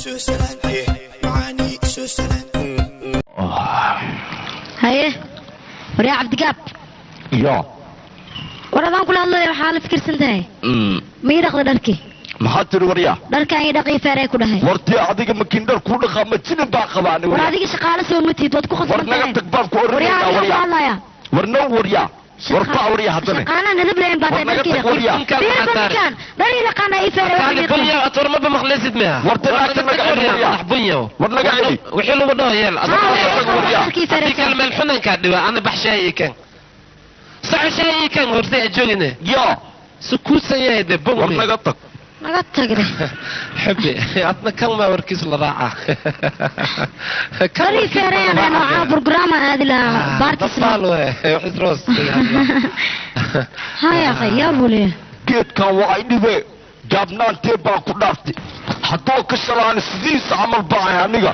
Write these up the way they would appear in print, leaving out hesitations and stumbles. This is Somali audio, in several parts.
Soo salaan, macaani, soo salaan. Haye, waryaa Cabdigaab. Yo. War, adaan kula hadlaya, waxaa la fikirsan tahay. Ma ii dhaqda dharkii? Maxaa tiri, waryaa? Dharkaan ii dhaqii feeree ku dhahay. Wartii adiga makiin dhar kuu dhaqaa, ma jinin baa qabaani? War. Waryaa. Adiga shaqaale soo matid, waad ku war khasban naga tahay. Tag baan ku waryaa oranaynaa. Adiga kula Waryaa. hadlaya. War now, waryaa, war ba, waryaa, haddana. Shaqaalaha nadab lahayn baa War tahay. naga Dharkii tag, waryaa. dhaq biir ninkaan dhar ii dhaqaana, ii feere. Kaali bunyo, aad war maba maqlaysid miya? War dee naagta naga celi, waryaa. Madax bunyo. War naga celi. Wixii lagu dhaho yeel. Waryaa. Dharkii feere. Haddii kale meel xunankaa dhiwa ana bax, shaay ii keen, saxo, shaay ii keen, horsay ajoogine. Yo. Si kuusan yahay de War bungmi. naga tag. Naga tagde. Xubbi, adna kan maa warkiis la raaca? Dhar ii feerayaan noocaa programma aadi lahaa baartisna. Dafaal we waxis roos. Haya akhay, yaa buu leeyahay. Geedkan waa i dhibe, gaabnaantee baan ku dhaaftay. Haddoo ka shalaani sidiisa camal baa ahay aniga,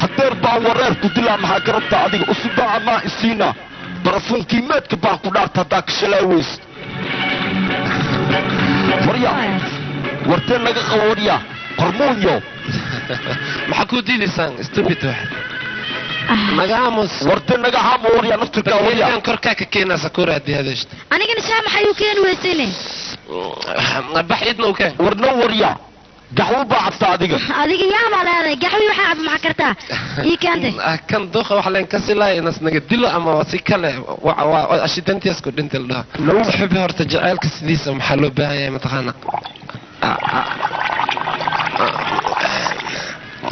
hadeer baan wareer ku dilaa. Maxaa ka rabtaa adiga? Usubaa amaa isiina barafuunkii meedka baan ku dhaaftay haddaa ka shalaa weyse. Warya, wartee naga qabo, warya, qormuunyo. Maxaa kuu diidaysaan, stupid? Wax naga aamus. Wartee naga haamo, warya, naftirkaa, warya. Kan korkaa ka keenaa sakura haddii hadashta. Anigana shaa maxay u keeni weysayne? Bax, idna u keen. Warna, warya, gaxwo baa cabtaa adiga. Adiga yaa baa leedahay gaxwi, waxaa cab maxaa kartaa ii keentay. Kan duqa waxa leen kasi lahay inas naga dilo ama si kale ashidantias ku dhinta la dhaho. Xubi, horta jaceylka sidiisa maxaa loo baahan yahay, mataqaana?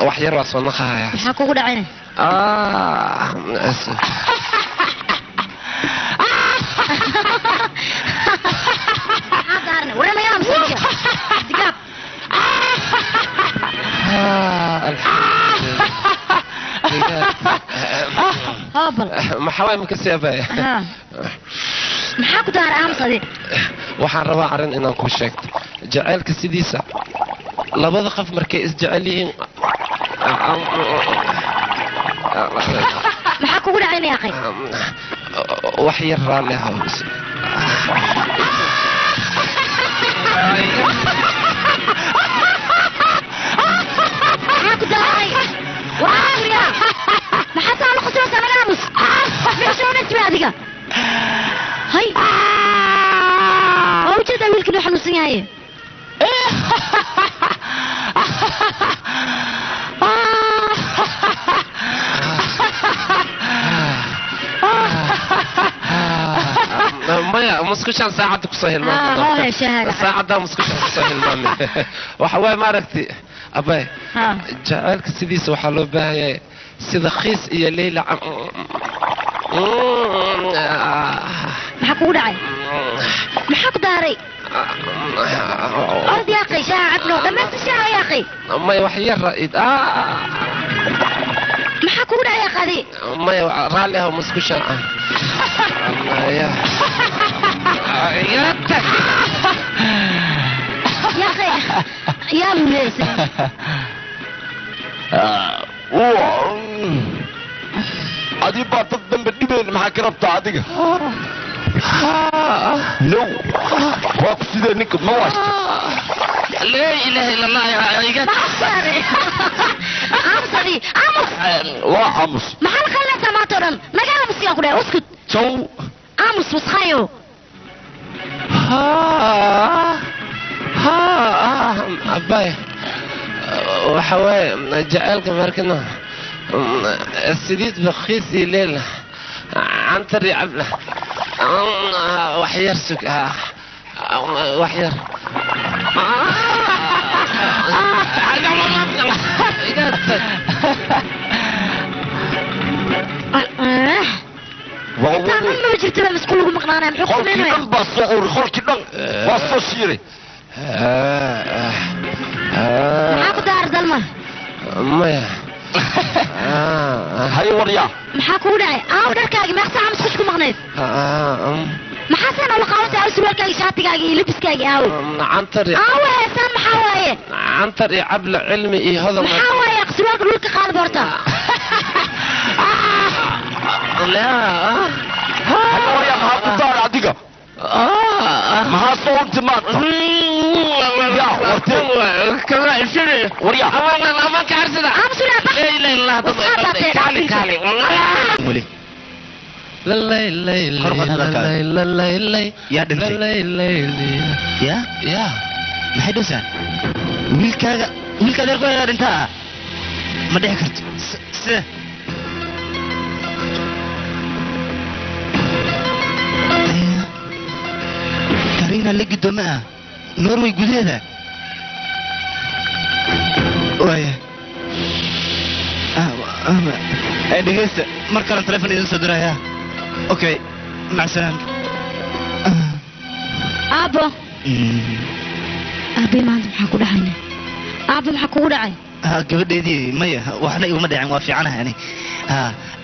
Wax yar waa soo naqahaya. Maxaa kugu dhacayna? Maxaa daarna? Warra naga aamus adiga, Cabdigaab. Hoobal. Maxaa waay, maka siyaabaya? Ha, maxaa ku daara? Aamus adi. Waxaan rabaa arrin inaan kuu sheegto. Jaceylka sidiisa labada qof markay isjecel yihiin Maxaa kugu dhacayna, akhay? Wax yar raalli ahow. Maxaa ku daaray? War aamus, maxaa saa la qoslaysaa? Naga aamus, meesha adiga. Hay, waa ujeedaa wiilkan uu xanuunsan yahay. Maya, musqushaan saacadda kusoo Ah, hoo shahada. hilmaamay, saacaddaa musqushaan kusoo hilmaamay. Waxa waaye, maaragtay abay, jaceylka sidiisa waxaa loo baahan yahay sida khiis iyo leyla. Maxaa kugu dhacay? Maxaa ku daaray? Orod yaaqay, shaaha cabno, dhammaysta shaaha yaaqay. Maya, wax yar Maxaa kugu dhacay yaaqadi? Maya, raalli ah, musqushaan ah ya ya tag. Yaaqay, yaa buu leeyahay. Adi baa dad dambe dhibayn, maxaa ka rabtaa adiga? Now waa ku sidee ninka ma waashta? Laa ilaaha illa Allah, iga Maxaa ku daaray? Aamus adi, aamus. Waa aamus. Maxaa la qalinaysaa maanta oo dhan? Naga aamus yaan ku dhahay, uskut. Jaw. Aamus wasqayo. Abay, waxa waaye jaceylka markana sidiid bakiis iyo leel cantar iyo cabla. Wax yar sug, wax yar. Waa Intaan dhan maba jirta baa masquul lagu maqnaanaya, muxuu ku qolkii samaynaya? Dhan baa soo uri, qolkii dhan waa soo shiiray. Maxaa ku daara, Dalma? Maya. Haye, waryaa. Maxaa kugu dhacay? Aaw dharkaagi? Meeq saaca masquush ku maqnayd? Maxaa saan ula qaawantay? Aaw surwaalkaagi, shaatigaagi iyo labiskaagi aaw? Cantar. Aaw heesaan, maxaa waaye? Cantar iyo cabla cilmi iyo hodol. Maxaa waaye? Surwaalka dhulka qaadab horta. Laa. Haye, waryaa, maxaa ku daara adiga? Maxaa soo unti maanta? Ya Waryaa weli yaa dhintay yaa yaa maxay dhowsaan wiilkaaga wiilka adeerku ayaa dhintaa ma dhici karto sida Karina la guddooma ah Norway gudaheeda waaya dhegeysta mar kalan telefon idin soo diraya okay mac salaam aabbo aabbe maanta maxaa ku dhacayna aabbo maxaa kugu dhacay gabadheedii maya waxna iguma dhicin waa fiicanahay ani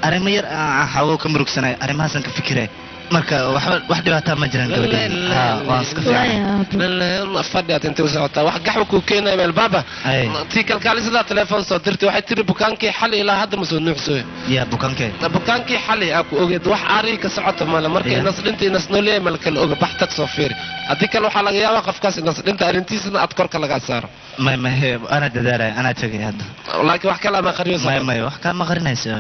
arrimo yar aan xawo ka murugsanay arrimahaasaan ka fikiray marka waxba wax dhibaataa ma jiraan gabadheedii waan iska fiicanahay fadhiyaad intay u socotaa wax gaxwa kuu keenaya meel baaba tii kalkaalisadaa telefoon soo dirtay waxay tiri bukaankii xali ilaa hadda ma soo nuuxsooyo yaa bukaankee bukaankii xali aa ku ogeed wax aarihi ka socota male marka inas dhinta inas nooleeya male kala oga bax tag soo fiiri haddii kale waxaa laga yaabaa qofkaas inas dhinta arrintiisana aad korka lagaa saaro may may anaa dadaalaya anaa tagay hadda laakiin wax kale ama qariyo may may wax kale ma qarinayso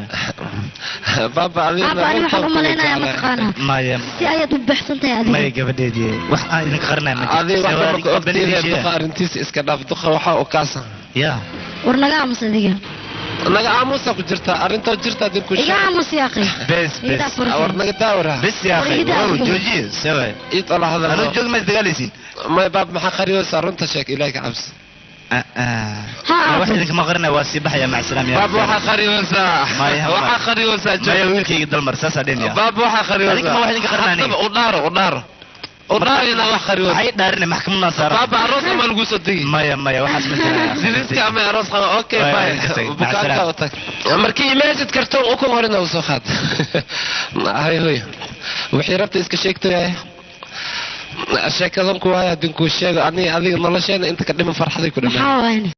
baaba adiga aabba ani waxaan u malaynayaa mataqaanaa maya si ayaad u baxsan tahay adiga maya gabadheedii wax aan idinka qarinaya ma jirto adiga wax marka ogtiida duqa arrintiisa iska dhaaf duqa waxa uu kaasa yaa war naga aamus adiga naga aamusa ku jirta arrintoo jirta adinku iga aamus yaa akhi bes bes war naga daawara bes yaa akhi wow joojiye sawa id ala hadal anuu joog ma isdagaalaysiin may baab maxaa qariyoosaa runta sheeg ilaahay ka cabsi wax idinkama qarinaya waa sii baxaya mac salaam yaa baab waxaa qariyoosaa waxaa qariyoosaa maya wiilkayga dalmar saasaa dhin yaa baab waxaa qariyoosaa adinka ma wax idinka qarinaya aniga u dhaaro u dhaaro u dhaaro inaa wax qariyoosaa maxay dhaarinay maxkamadnaa saaran baaba aroos ama lagu soo degi maya maya waxaas ma jiraan diliska ama aroos qaba okay bye bukaanka u tag markii imaajid kartoon ukun horina u soo qaad hay hoy wixii rabta iska sheegtay sheekadan ku haya haddii kuu sheego aniga adiga nolosheena inta ka dhiman farxaday ku maxaa waayne